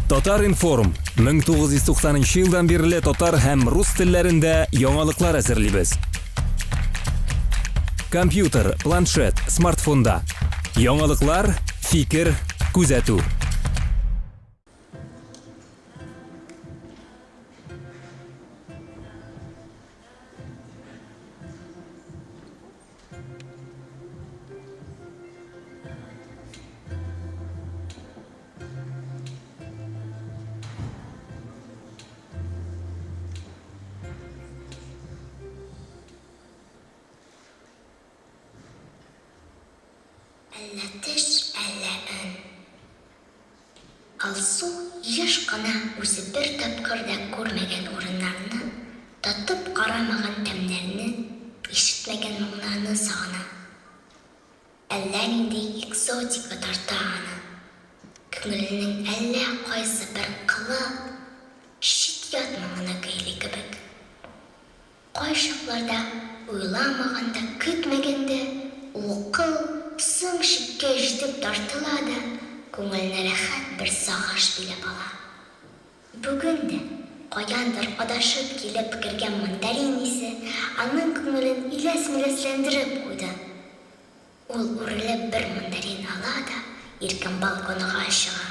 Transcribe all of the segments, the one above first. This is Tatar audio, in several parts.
Татар-информ, 1990 елдан бирле татар һәм рус телләрендә яңалыклар әзерлибез. Компьютер, планшет, смартфонда. Яңалыклар, фикер, күзәтү. Әллә төш, әллә өн. Алсу еш кына үзе бер тапкыр да күрмәгән урыннарны, татып карамаган тәмнәрне, ишетмәгән моңнарны сагына. Әллә нинди экзотика тарта аны. Күңеленең әллә кайсы бер кылы чит-ят моңына көйли кебек. Кайчакларда уйламаганда, көтмәгәндә ул кыл соң чиккә җитеп тартыла да, күңелне рәхәт бер сагыш биләп ала. Бүген дә каяндыр адашып килеп кергән мандарин исе аның күңелен иләс-миләсләндереп куйды. Ул үрелеп бер мандарин ала да иркен балконга чыга.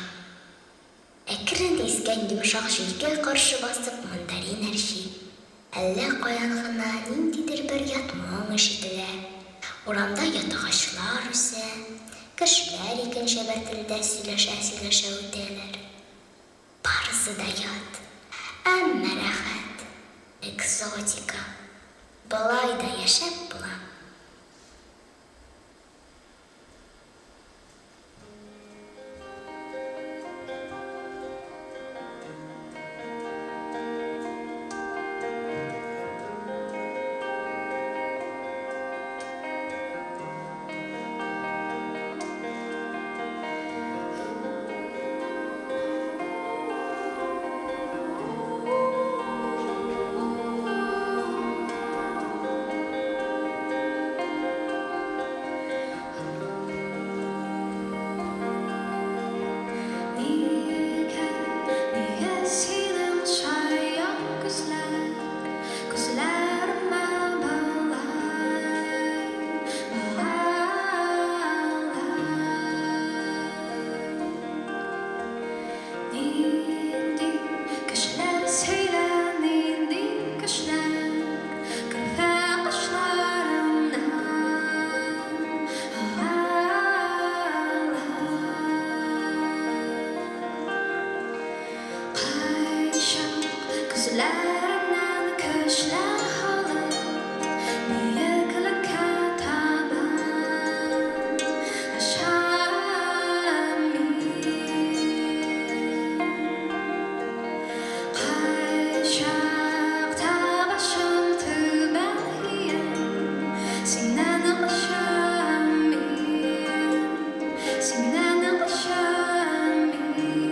Әкрен искән йомшак җилгә каршы басып мандарин әрчи. Әллә каян гына ниндидер бер ят моң ишетелә. Урамда ят агачлар үсә, кешеләр икенче бер телдә сөйләшә-сөйләшә үтәләр. Барысы да ят, әмма рәхәт, экзотика. Болай да яшәп була. Нигә, нигә синең чая күзләр, Күзләремә болай, болай? Нинди кешеләр сөйлә, нинди кешеләр Керфә очларыннан алалар? Кайчак күзләреңнән көчләр алып, Биеклеккә табан очам мин. Кайчакта башым түбән иям, Синнән качам мин, синнән качам мин.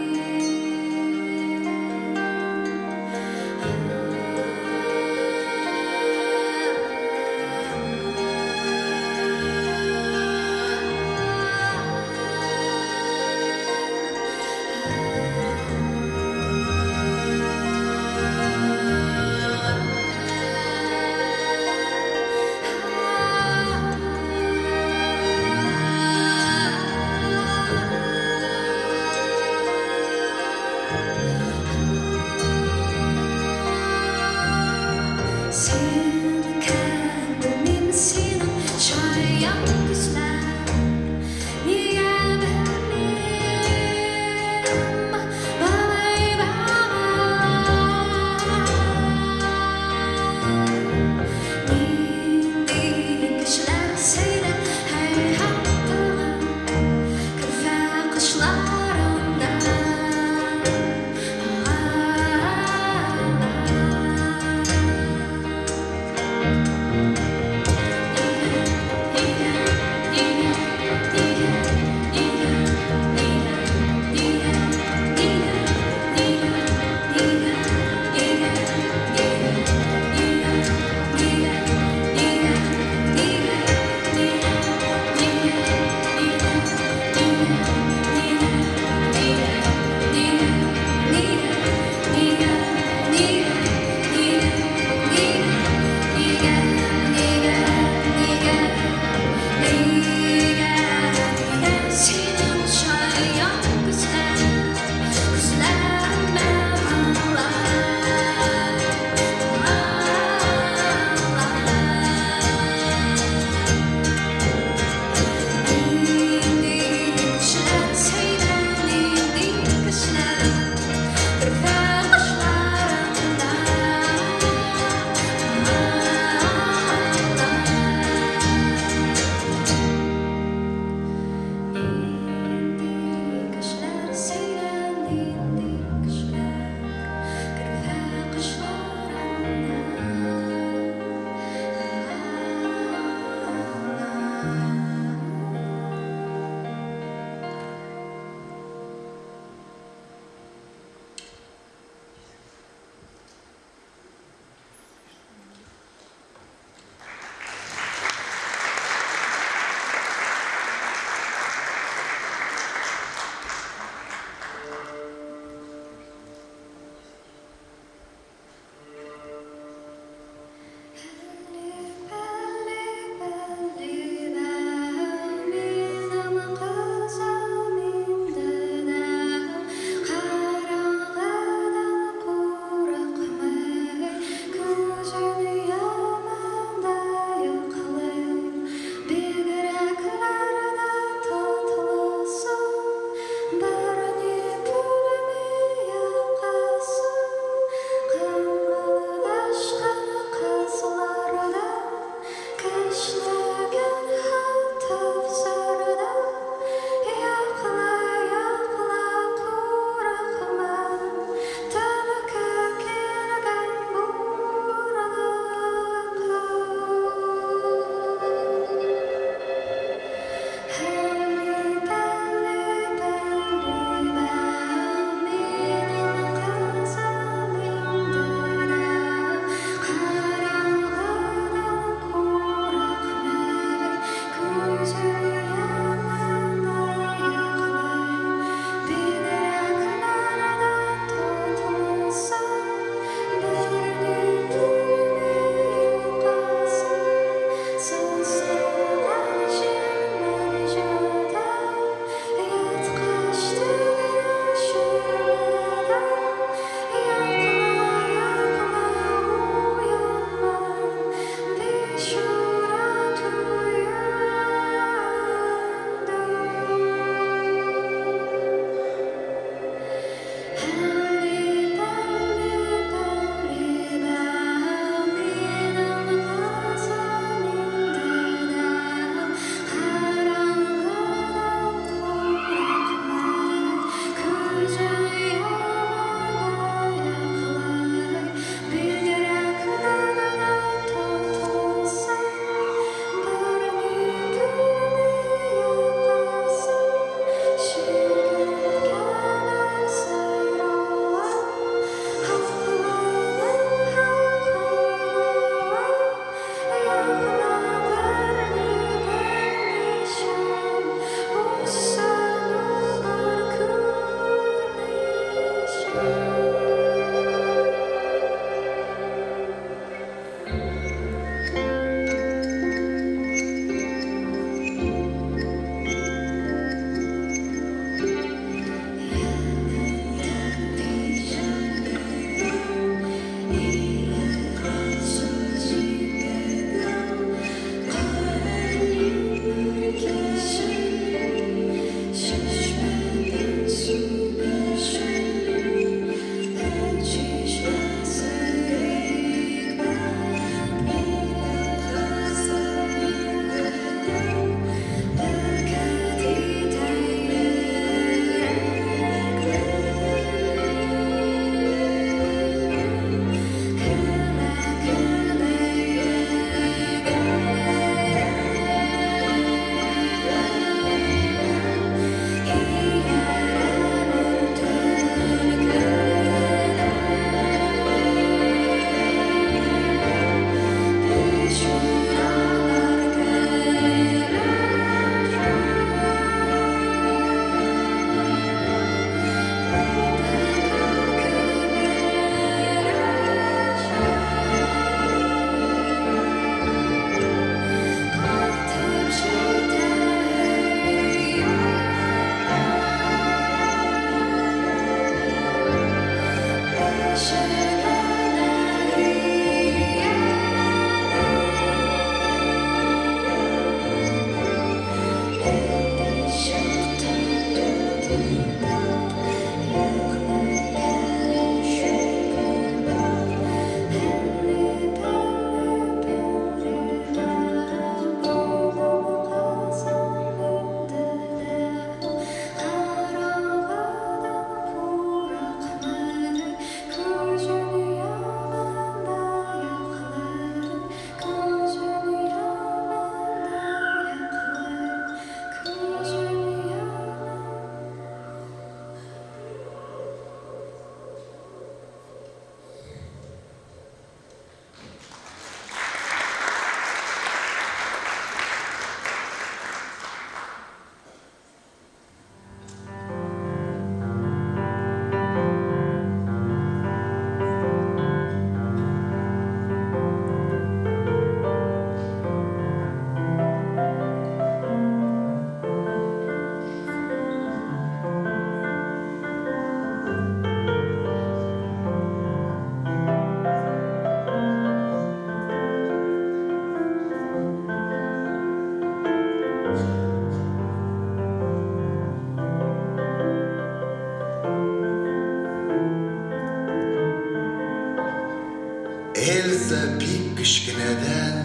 Эльза бик кечкенәдән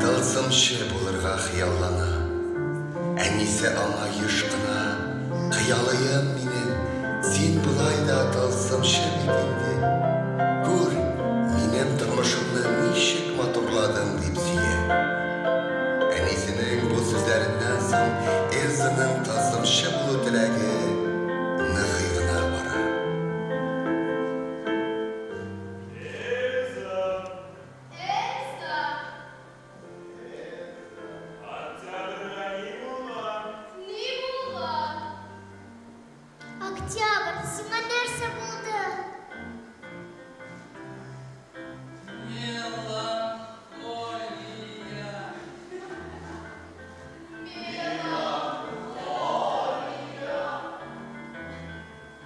тылсымчы булырга хыяллана. Әнисе аңа еш кына, Хыялыем минем, син болай да тылсымчы бит инде. Күр, минем тормышымны ничек матурладың, дип сөя. Әнисенең бу сүзләреннән соң Эльзаның тылсымчы булу теләге ныгый гына бара. Эльза! Эльза! Октябрьгә ни булган? Ни булган? Октябрь, сиңа нәрсә булды? Меланхолия.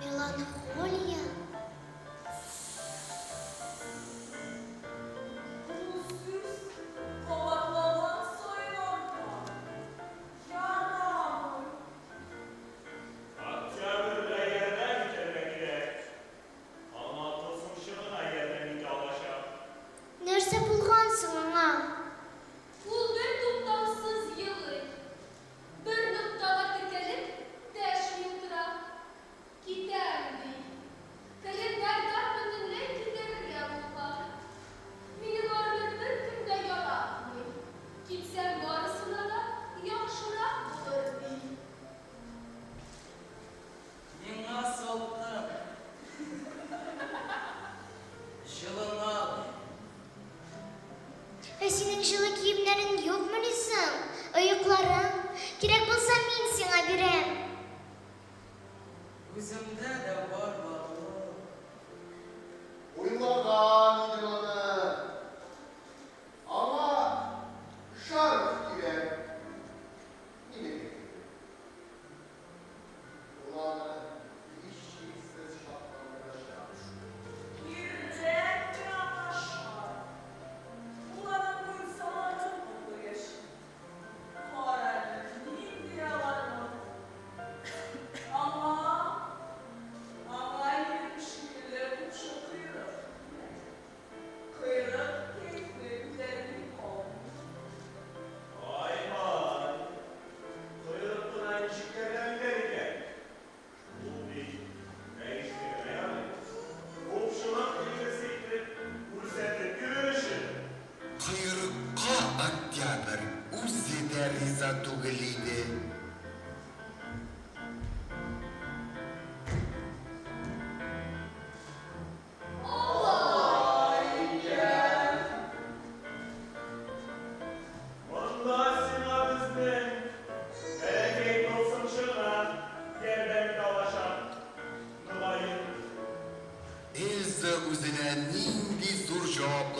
Меланхолия? Бу сүз кабатланган саен арта. Ярамый. Октябрьгә ярдәм итәргә кирәк. Аңа тылсымчы гына ярдәм итә алачак. Нәрсә булган соң аңа? Ул бертуктаусыз елый. Бер ноктага текәлеп, дәшми утыра. Китәм, ди. Календарьдан бөтенләй китәргә булган. Мине барыбер беркем дә яратмый. Китсәм, барысына да яхшырак булыр, ди. Миңа салкын. Җылына алмыйм. Ә синең җылы киемнәрең юкмыни соң? Оекларың? Кирәк булса, мин сиңа бирәм. Үземдә дә бар баллы.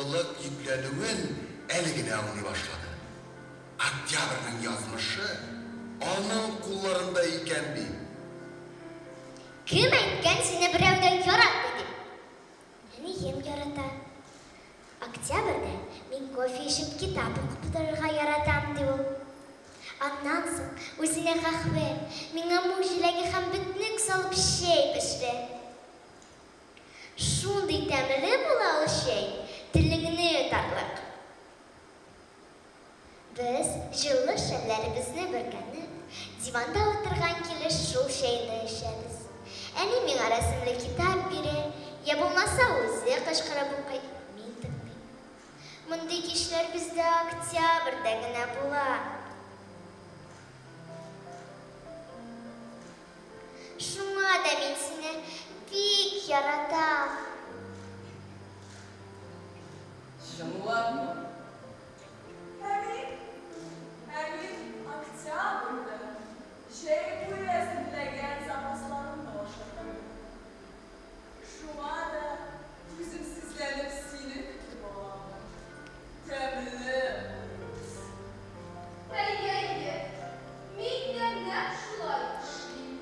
җаваплылык йөкләнүен әле генә аңлый башлады. Октябрьнең язмышы аның кулларында икән бит. Кем әйткән сине берәү дә яратмый дип? Әнием ярата. Октябрьдә мин кофе эчеп китап укып утырырга яратам, ди ул. Аннан соң үзенә каһвә, миңа мүк җиләге һәм бөтнек салып чәй пешерә. Шундый тәмле була ул чәй, телеңне йотарлык. Без, җылы шәлләребезне бөркәнеп, диванда утырган килеш шул чәйне эчәбез. Әни миңа рәсемле китап бирә, йә булмаса үзе кычкырып укый, мин тыңлыйм. Мондый кичләр бездә октябрьдә генә була. Шуңа да мин сине бик яратам. Чынлапмы? Ә мин, ә мин октябрьдә җәй буе әзерләгән запасларымны ашатам. Шуңа да түземсезләнеп сине көтеп алам. Тәмле булыр. Әйе, әйе, мин дә нәкъ шулай эшлим.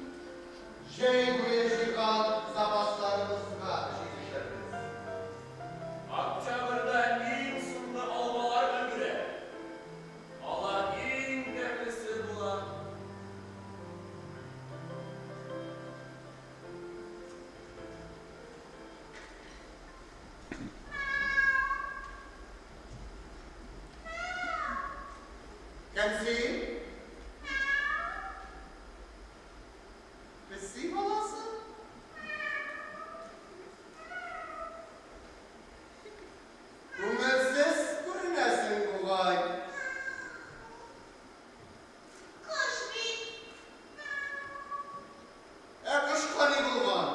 Җәй буе җыйган запасларыбызга җитешербез. Октябрьдә иң соңгы алмалар өлгерә. Алар иң тәмлесе була. Кем син? Песи баласы? Күңелсез күренәсең бугай. Кыш бит. Ә кышка ни булган?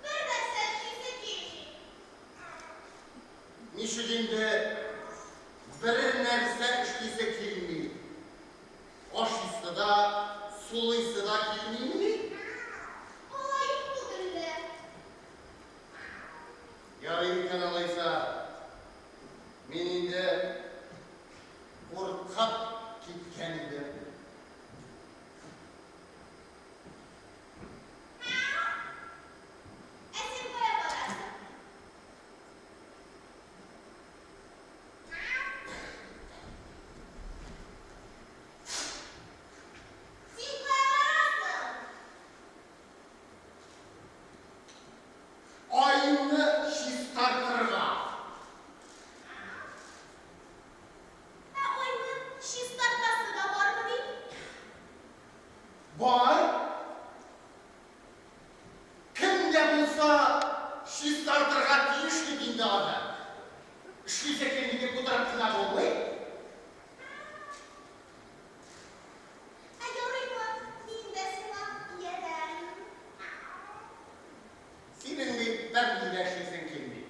Бер нәрсә эшлисе килми. Ничек инде берәр нәрсә эшлисе килми? Ашыйсы да, сулыйсы да килмимени? Алай ук түгел дә. Ярый икән алайса. Мин инде куркып киткән идем. Ә син кая барасың? Син кая барасың? Айны чистартырга. Ә айны чистартасы да бармыни? Бар. Кем дә булса чистартырга тиеш бит инде аны. Эшлисе килми дип утырып кына булмый. Ә ярыймы, мин дә сиңа иярәм? Синең бит берни дә эшлисең килми.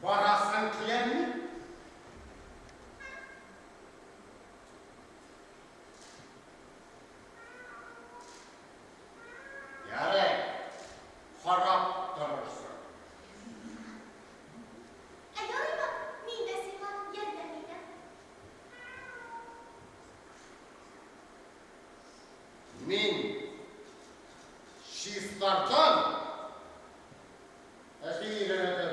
Барасың киләме? Ярый, карап торырсың. Ә ярыймы, мин дә сиңа ярдәм итәм? Мин чистартам, ә син өйрәнә тор.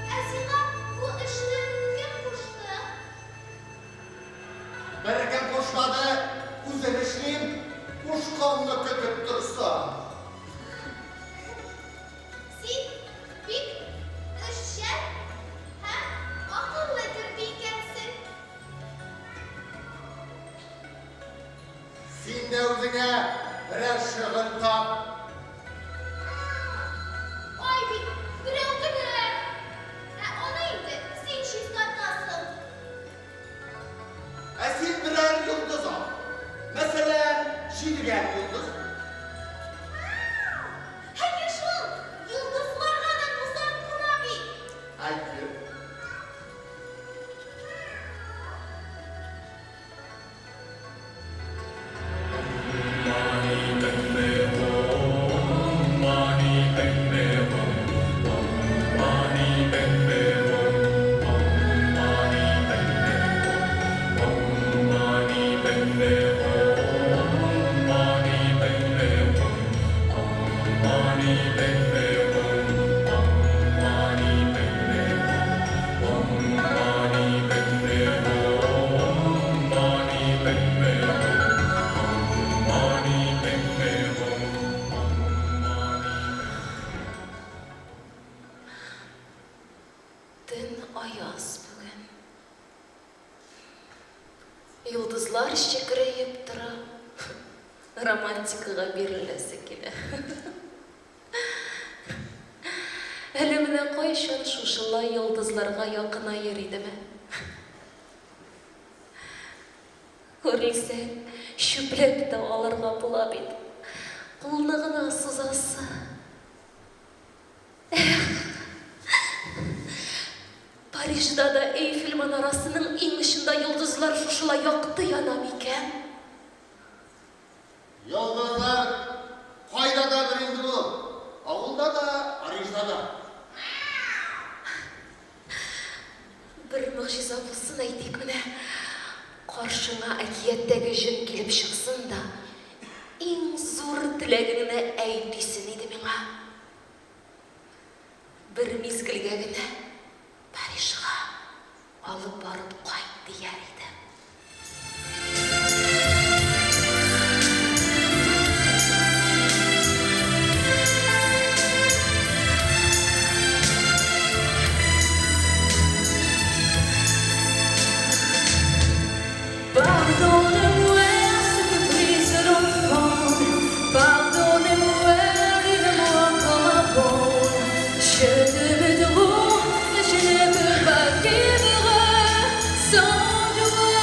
Ә сиңа бу эшне кем кушты? Беркем кушмады, үзем эшлим, кушканны көтеп торсам. Син дә үзеңә берәр шөгыль тап. Ай бит берәү генә. Ә аны инде син чистартасың. Ә син берәр йолдыз ал. Мәсәлән, җидегән йолдыз. Әйе шул, йолдызларга да тузан куна бит. Әйе. Төн аяз бүген. Йолдызлар чекерәеп тора. Романтикага биреләсе килә. Әле менә кайчан шушылай йолдызларга якынаер идеме? Күрелсәң, чүпләп тә алырга була бит. Кулны гына сузасы. Эх! Парижда да Эйфель манарасының иң очында йолдызлар шушылай якты яна микән? Йолдызлар кайда да бер инде ул. Авылда да, Парижда да. Бер могҗиза булсын, әйтик менә, каршыңа әкияттәге җен килеп чыксын да, иң зур теләгеңне әйт дисен иде миңа. Бер мизгелгә генә Парижга алып барып кайт дияр идем. Je ne me trouve, je ne peux pas vivre sans toi.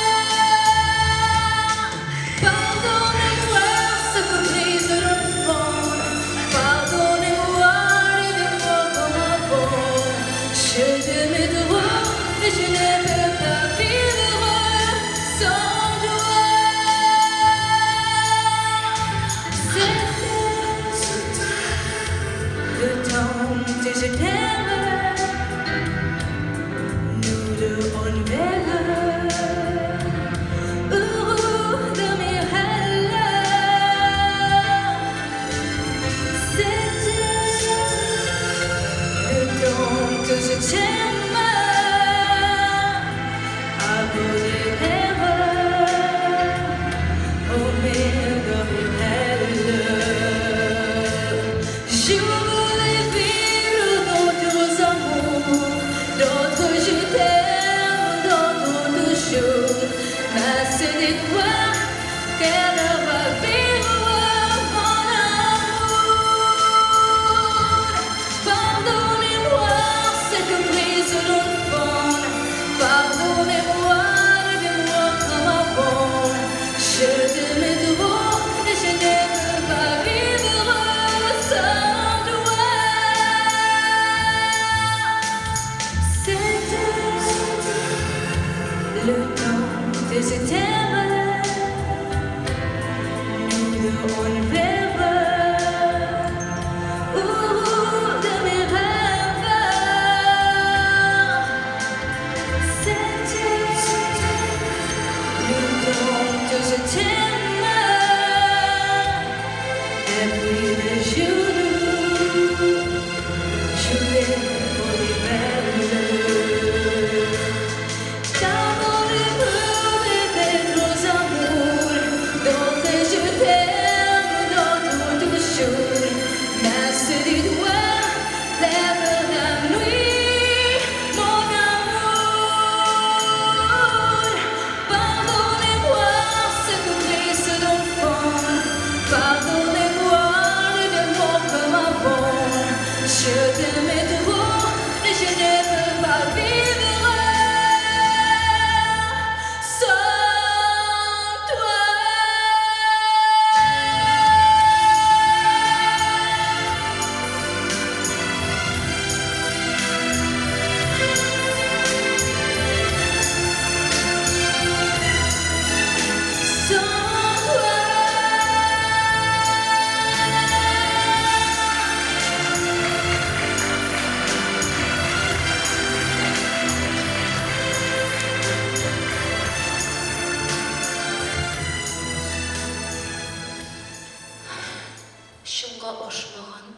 Чынга ашмаган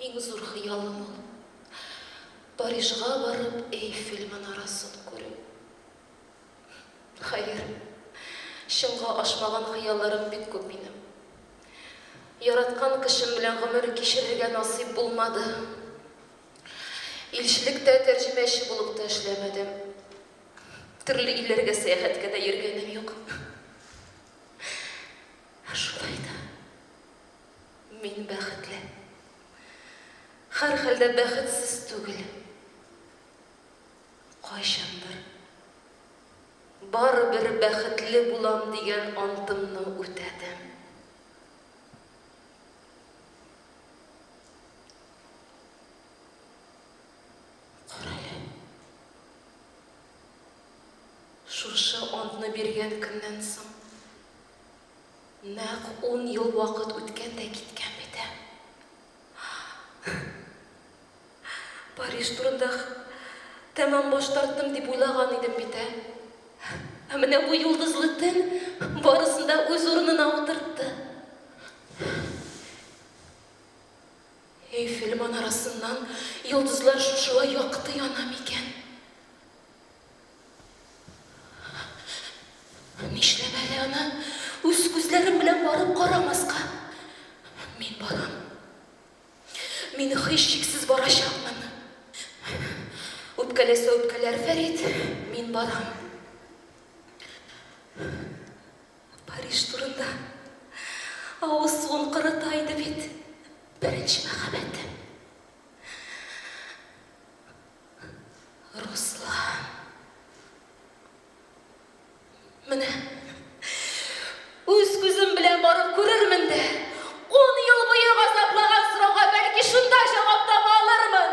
иң зур хыялым ул, Парижга барып Эйфель манарасын күрү. Хәер, чынга ашмаган хыялларым бик күп минем. Яраткан кешем белән гомер кичерергә насыйп булмады. Илчелектә тәрҗемәче булып та эшләмәдем. Төрле илләргә сәяхәткә дә йөргәнем юк. Ә шулай да мин бәхетле. Һәрхәлдә бәхетсез түгел. Кайчандыр барыбер бәхетле булам дигән антымны үтәдем. Карале. Шушы антны биргән көннән соң нәкъ ун ел вакыт үткән дә киткән бит, ә? Париж турында тәмам баш тарттым дип уйлаган идем бит, ә? Ә менә бу йолдызлы төн барысын да үз урынына утыртты. Эйфель манарасыннан йолдызлар шушылай якты яна микән? Нишләп әле аны үз күзләрем белән барып карамаска? Мин барам. Мин һичшиксез барачакмын. Үпкәләсә үпкәләр Фәрит, мин барам. Париж турында авыз суын корыта иде бит беренче мәхәббәтем. Руслан. Менә үз күзем белән барып күрермен дә, ун ел буе газаплаган сорауга бәлки шунда җавап таба алырмын.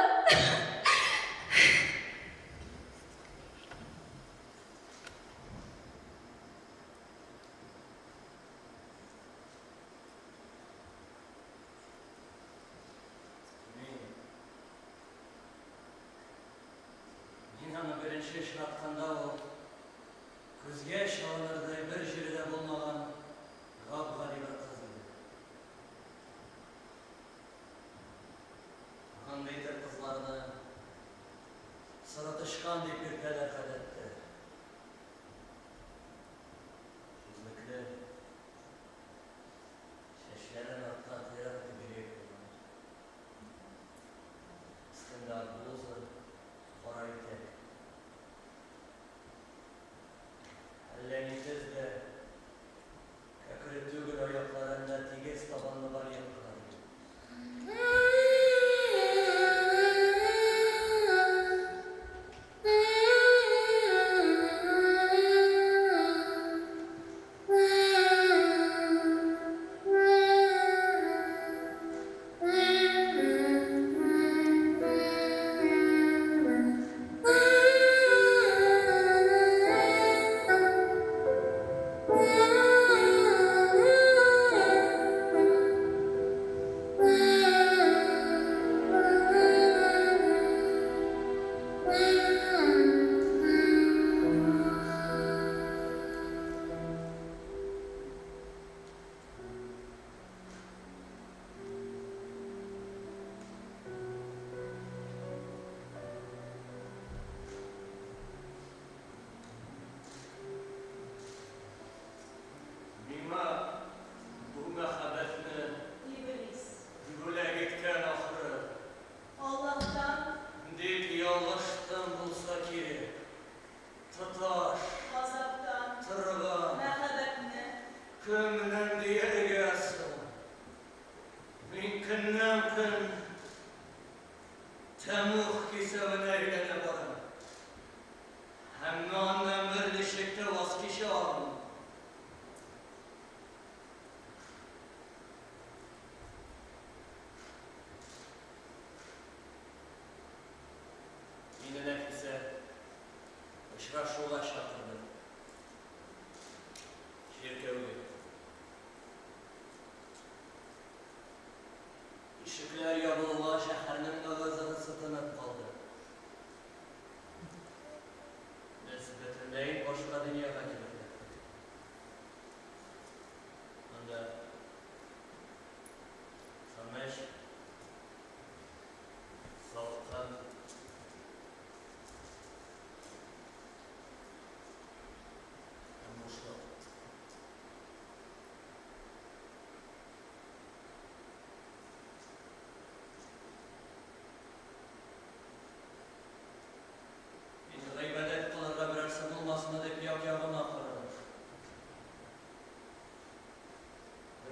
Мин. Мин аны беренче очратканда ук күзгә чалынырдай бер җире дә булмаган гап-гади бер кыз иде. Андый төр кызларны соры тычкан дип йөртәләр гадәттә. Күзлекле, чәчләрен артка куяр итеп йөри куйган. Өстендә ак блуза, кара итәк. Әллә ни төз дә, кәкре түгел аякларында тигез табанлы валенкалар иде. Миңа бу мәхәббәтне Иблис. Бүләк иткән ахры. Аллаһтан. Дип ялгыштым булса кирәк. Тоташ. Газаптан. Торган. Мәхәббәтне. Кемнең дияргә соң? Мин көннән-көн тәмуг кисәвенә әйләнә барам. Әмма аннан берничек тә ваз кичә алмыйм. Мине Нәфисә очрашуга чакырды. Чиркәүгә.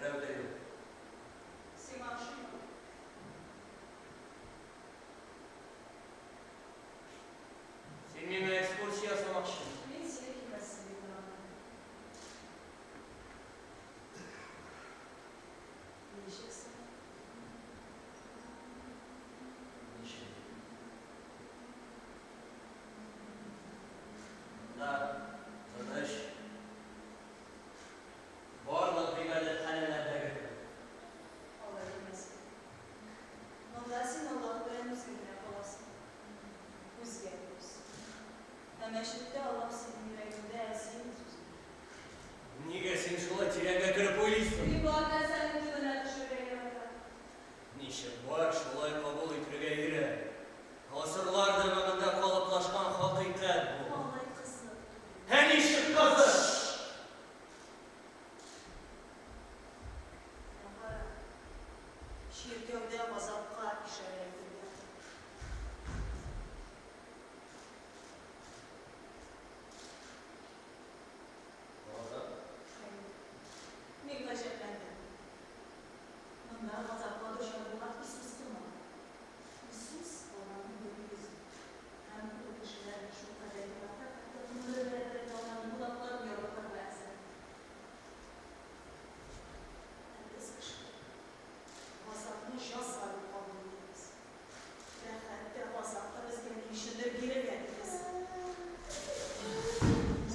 Берәү дә юк. Сиңа ошыймы? Син миңа экскурсия ясамакчымы? Мин сине килмәссең дип уйлаган идем. Ничек соң? Ничек? Монда тыныч. Барлык гыйбадәтханәләрдәге кебек. Алай димәсен. Монда син Аллаһ белән үзең генә каласың. Күзгә күз. Ә мәчеттә Аллаһ синең йөрәгеңдә, ә син үз-үзеңдә. Нигә син шулай тирәнгә кереп уйлыйсың? Мин бар нәрсәнең төбенә төшергә яратам. Ничек бар, шулай кабул итергә өйрән. Гасырлар дәвамында калыплашкан хакыйкать бу. Алай кызык түгел. Ә ничек кызык? Менә кара, чиркәүдә газапка ишарә ителгән. Газап? Хәер, мин гаҗәпләндем. Монда газапка дучар булган Иисус кына. Иисус, Алланың бер йөзе. Һәм ул кешеләрне шулкадәр ярата, хәтта гомере бәрабәренә аларның гөнаһларын ярлыкарга әзер. Ә без, кешеләр, газапны җәза дип кабул итәбез. Рәхәт тә, газап та безгә ни өчендер бирелә, дибез.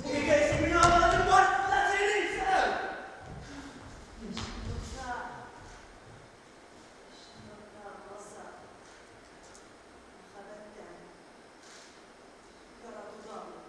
Нигә син миңа аларның барысын да сөйлисең? Чынлыкта, чынлыкта газап мәхәббәттән, яратудан була.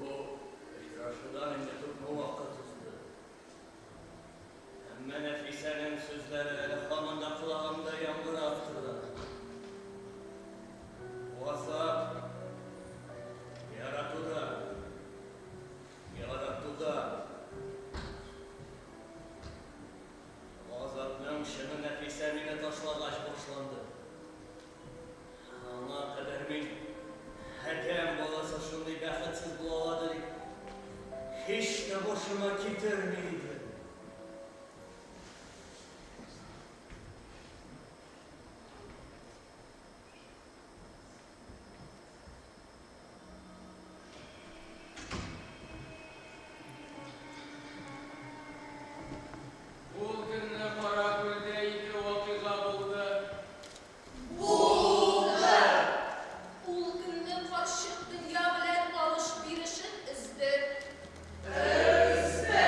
Бу очрашудан инде күпме вакыт узды. Әмма Нәфисәнең сүзләре әле һаман да колагымда яңгырап тора. Газап яратуда, яратуда. Газапның чыны Нәфисә мине ташлагач башланды. Аңа кадәр мин адәм баласы шундый бәхетсез була ала дип һич тә башыма китерми идем. Ул көнне Каракүлдә ике вакыйга булды. Булды! Ул көнне карчык дөнья белән алыш-бирешен өзде. Өзде!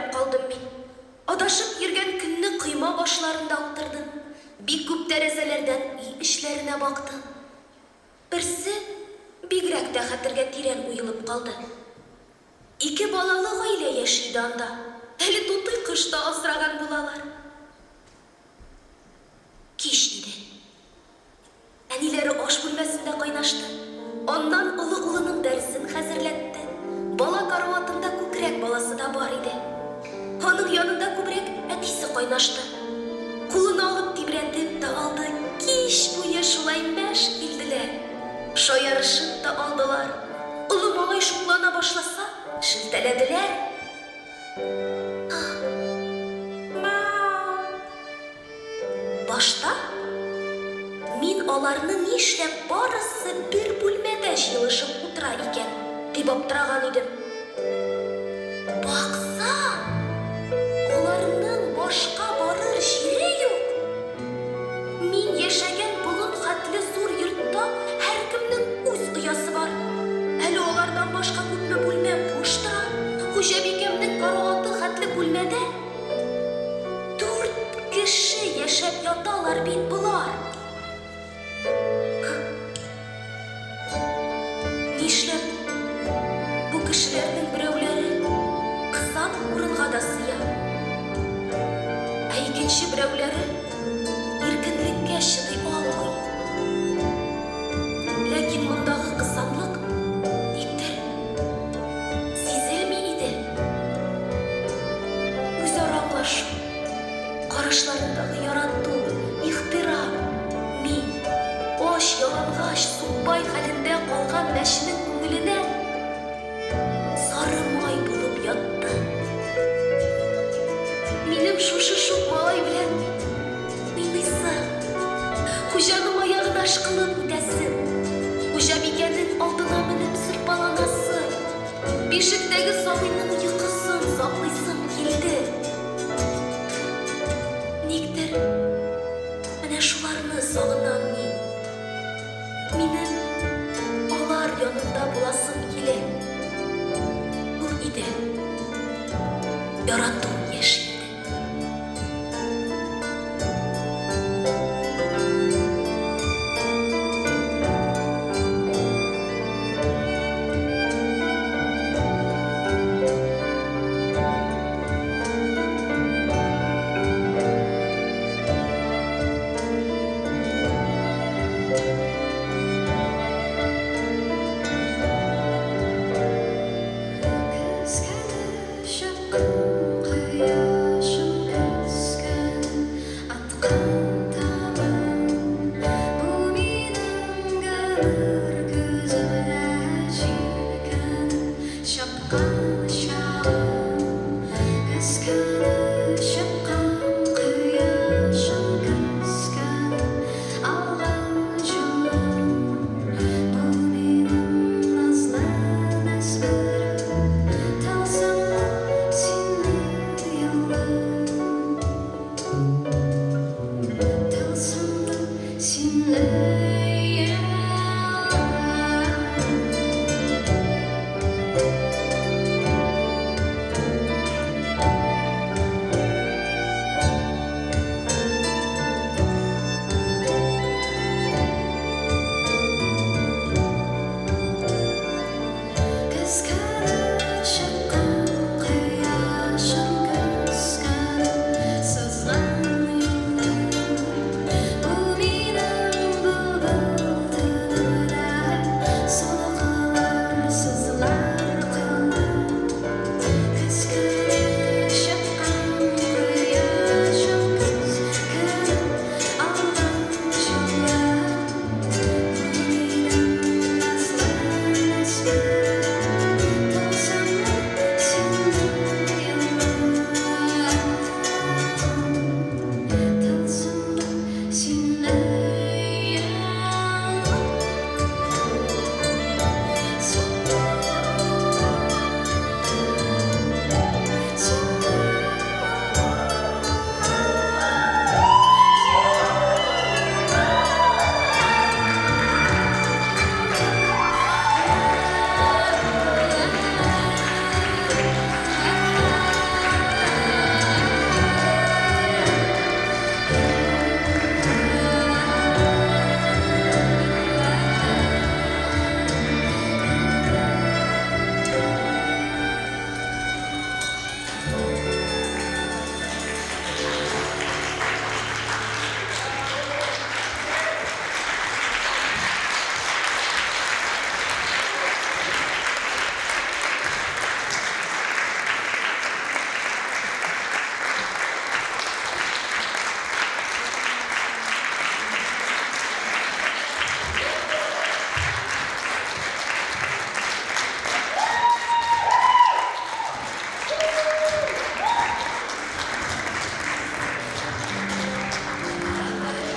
аптырап калдым мин. Адашып йөргән көнне койма башларында утырдым, бик күп тәрәзәләрдән өй эчләренә бактым. Берсе бигрәк тә хәтергә тирән уелып калды. Ике балалы гаилә яши иде анда, әле тутый кош та асраган булалар. Кич иде. Әниләре аш бүлмәсендә кайнашты. Аннан олы улының дәресен хәзерләтте. Бала караватында күкрәк баласы да бар иде. Аның янында күбрәк әтисе кайнашты. Кулына алып тибрәтеп тә алды, кич буе шулай мәш килделәр. Шаярышып та алдылар. Олы малай шуклана башласа, шелтәләделәр. Башта мин аларны нишләп барысы бер бүлмәдә җыелышып утыра икән, дип аптыраган идем. Баксаң, аларның башка барыр җире юк. Мин яшәгән болын хәтле зур йортта һәркемнең үз оясы бар. Әле алардан башка күпме бүлмә буш тора. Хуҗабикәмнең караваты хәтле бүлмәдә Дүрт кеше яшәп яталар бит болар. Нишләп бу кешеләрнең берәүләре кысан урынга да сыя, ә икенче берәүләре иркенлеккә чыдый алмый? Ләкин мондагы кысанлык никтер Сизелми иде. Үзара аңлашу, карашларындагы ярату, ихтирам, мин, ач, ялангач, сукбай хәлендә калган мәченең күңеленә сары май булып ятты. Минем шушы шук малай белән уйныйсы, хуҗаның аягына ышкылып үтәсем, хуҗабикәнең алдына менеп сырпаланасы, бишектәге сабыйның йокысын саклыйсым килде. Никтер менә шуларны сагынам мин. Минем алар янында буласым килә. Ул иде. Ярату яши иде.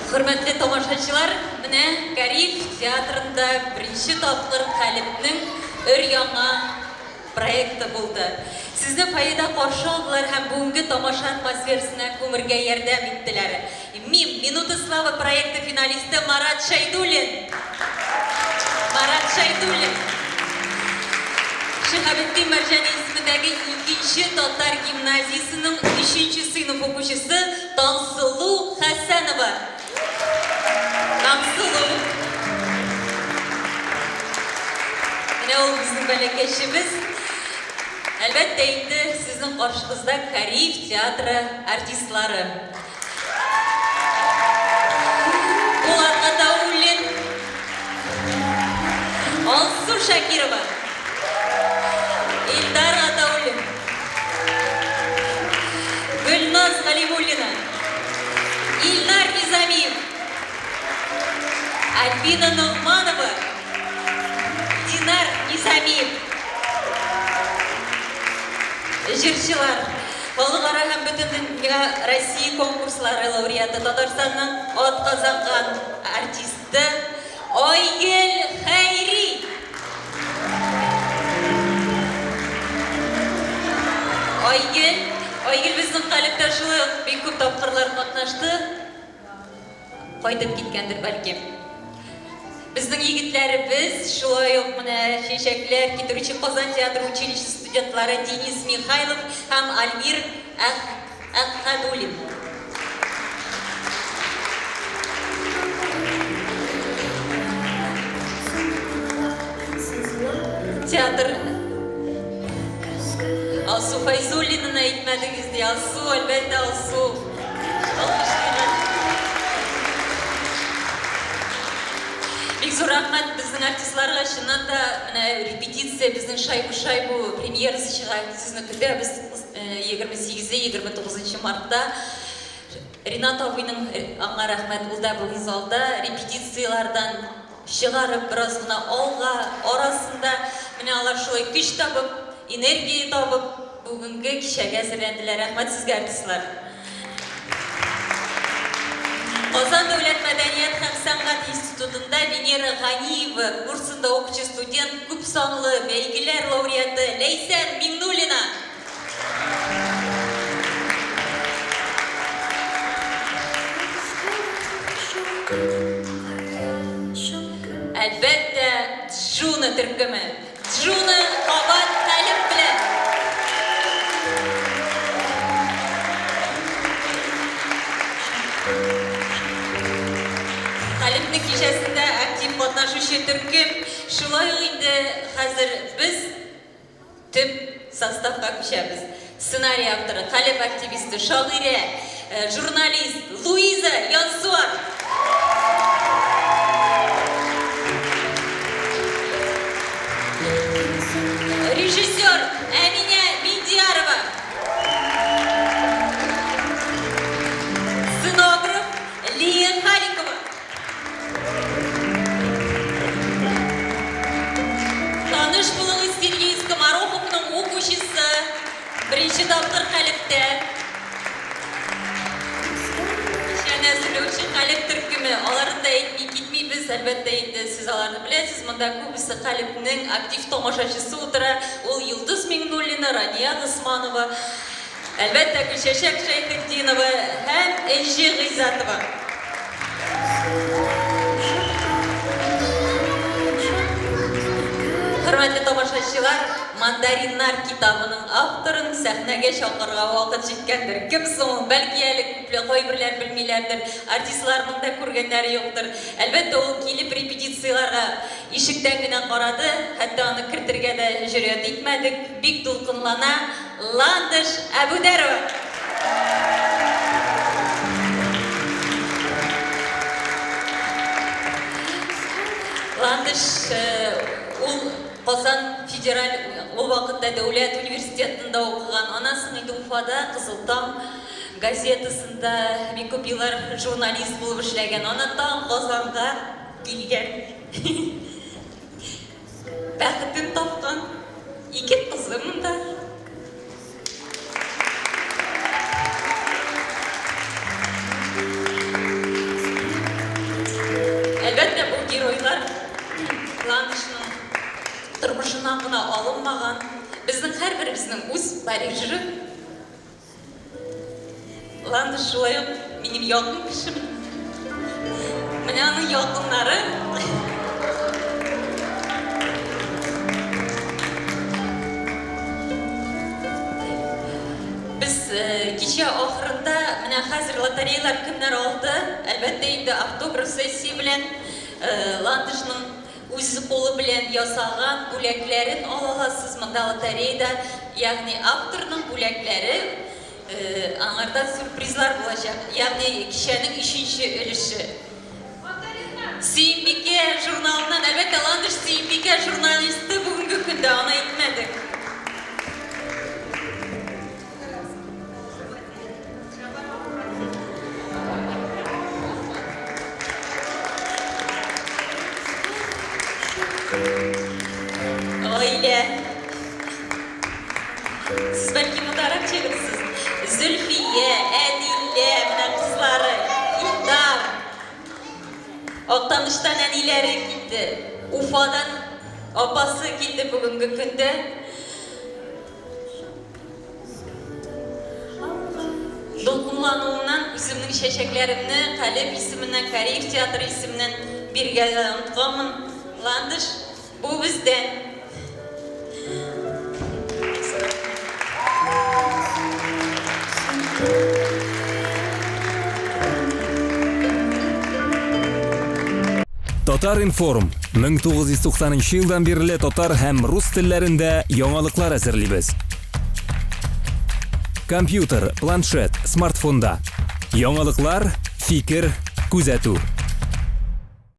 Хөрмәтле тамашачылар, менә Кариев театрында беренче тапкыр Калебнең өр-яңа проекты булды. Сезне фойеда каршы алдылар һәм бүгенге тамаша атмосферасына күмергә ярдәм иттеләр. Мим, Минуты славы проекты финалисты Марат Шәйдуллин! Марат Шәйдуллин! Шиһабетдин Мәрҗани исемендәге икенче татар гимназиясенең өченче сыйныф укучысы Таңсылу Хәсәнова. Таңсылу. Менә ул безнең бәләкәчебез. Әлбәттә инде, сезнең каршыгызда Кариев театры артистлары. Булат Гатауллин, Алсу Шакирова, Илдар Гатауллин, Гөлназ Галимуллина, Илнар Низамиев, Альбина Ногманова, Динар Низамиев. Җырчылар, Халыкара һәм Бөтендөнья Россия конкурслары лауреаты, Татарстанның атказанган артисты Айгөл Хәйри! Айгөл, Айгөл безнең калебтә шулай ук бик күп тапкырлар катнашты. Кайтып киткәндер бәлки. Безнең егетләребез, шулай ук менә чәчәкләр китерүче Казан театр училищесы студентлары Денис Михайлов һәм Альмир Әхәдуллин. Театр Алсу Фәйзуллинаны әйтмәдегез ди. Алсу, әлбәттә, Алсу. Алкышлыйбыз. Бик зур рәхмәт безнең артистларга. Чыннан да, менә репетиция безнең Шайбу-шайбу премьерасы чыга. Сезне көтәбез 28-е, 29 мартта. Ринат абыйның аңа рәхмәт, ул да бүген залда репетицияләрдән чыгарып, бераз гына алга, арасында менә алар шулай көч табып, энергия табып, бүгенге кичәгә әзерләнделәр. Рәхмәт сезгә, артистлар! Казан дәүләт мәдәният һәм сәнгать институтында Венера Ганиева курсында укучы студент, күпсанлы бәйгеләр лауреаты Ләйсән Миңнуллина! Әлбәттә, Джуна төркеме. Джуна кабат Калеб белән! Калебнең кичәсендә актив катнашучы төркем. Шулай ук инде хәзер без Төп составка күчәбез. Сценарий авторы, Калеб активисты, шагыйрә, журналист Луиза Янсуар. Режиссер Әминә Миндиярова. Сценограф Лия Халикова. Таныш булыгыз, Сергей Скомороховның укучысы, беренче тапкыр Калебтә. Кичәне әзерләүче Калеб төркеме, аларын да әйтми китмибез, әлбәттә инде, сез аларны беләсез, монда күбесе Калебнең актив тамашачысы утыра, ул Йолдыз Миңнуллина, Рания Госманова, Әлбәттә, Гөлчәчәк Шәйхетдинова һәм Энҗе Гыйззәтова. Хөрмәтле тамашачылар, Мандариннар китабының авторын сәхнәгә чакырырга вакыт җиткәндер. Кем соң ул? Бәлки әле күпле кайберләр белмиләрдер, артистларның да күргәннәре юктыр. Әлбәттә, ул килеп репетицияләргә ишектән генә карады, хәтта аны кертергә дә җөрьәт итмәдек. Бик дулкынлана. Ландыш Әбүдәрова. Ландыш ул Казан федераль ул вакытта дәүләт университетында укыган. Аннан соң инде Уфада Кызыл таң газетасында бик күп еллар журналист булып эшләгән. Аннан тагын Казанга килгән. Бәхетен тапкан ике кызы монда. геройлар Ландышның тормышыннан гына алынмаган. Безнең һәрберебезнең үз Парижы. Ландыш шулай ук минем якын кешем. Менә аның якыннары. Без э, кичә ахырында менә хәзер лотереялар кемнәр алды? Әлбәттә инде автограф сессия белән э, Ландышның үз кулы белән ясаган бүләкләрен ала аласыз монда лотереяда, ягъни авторның бүләкләре э, аңарда сюрпризлар булачак, ягъни кичәнең өченче өлеше. Сөембикә журналыннан, әлбәттә, Ландыш Сөембикә журналисты бүгенге көндә, аны әйтмәдек. Гаилә. Сез бәлки мондарак чыгырсыз. Зөлфия, Әдилә, менә кызлары, Илдар. Актаныштан әниләре килде. Уфадан апасы килде бүгенге көндә. Дулкынлануымнан үземнең чәчәкләремне Калеб исеменнән, Кариев театры исеменнән бирергә дә онытканмын. Ландыш, бу бездән. Татар-информ, 1990 нчы елдан бирле татар һәм рус телләрендә яңалыклар әзерлибез. Компьютер, планшет, смартфонда. Яңалыклар, фикер, күзәтү.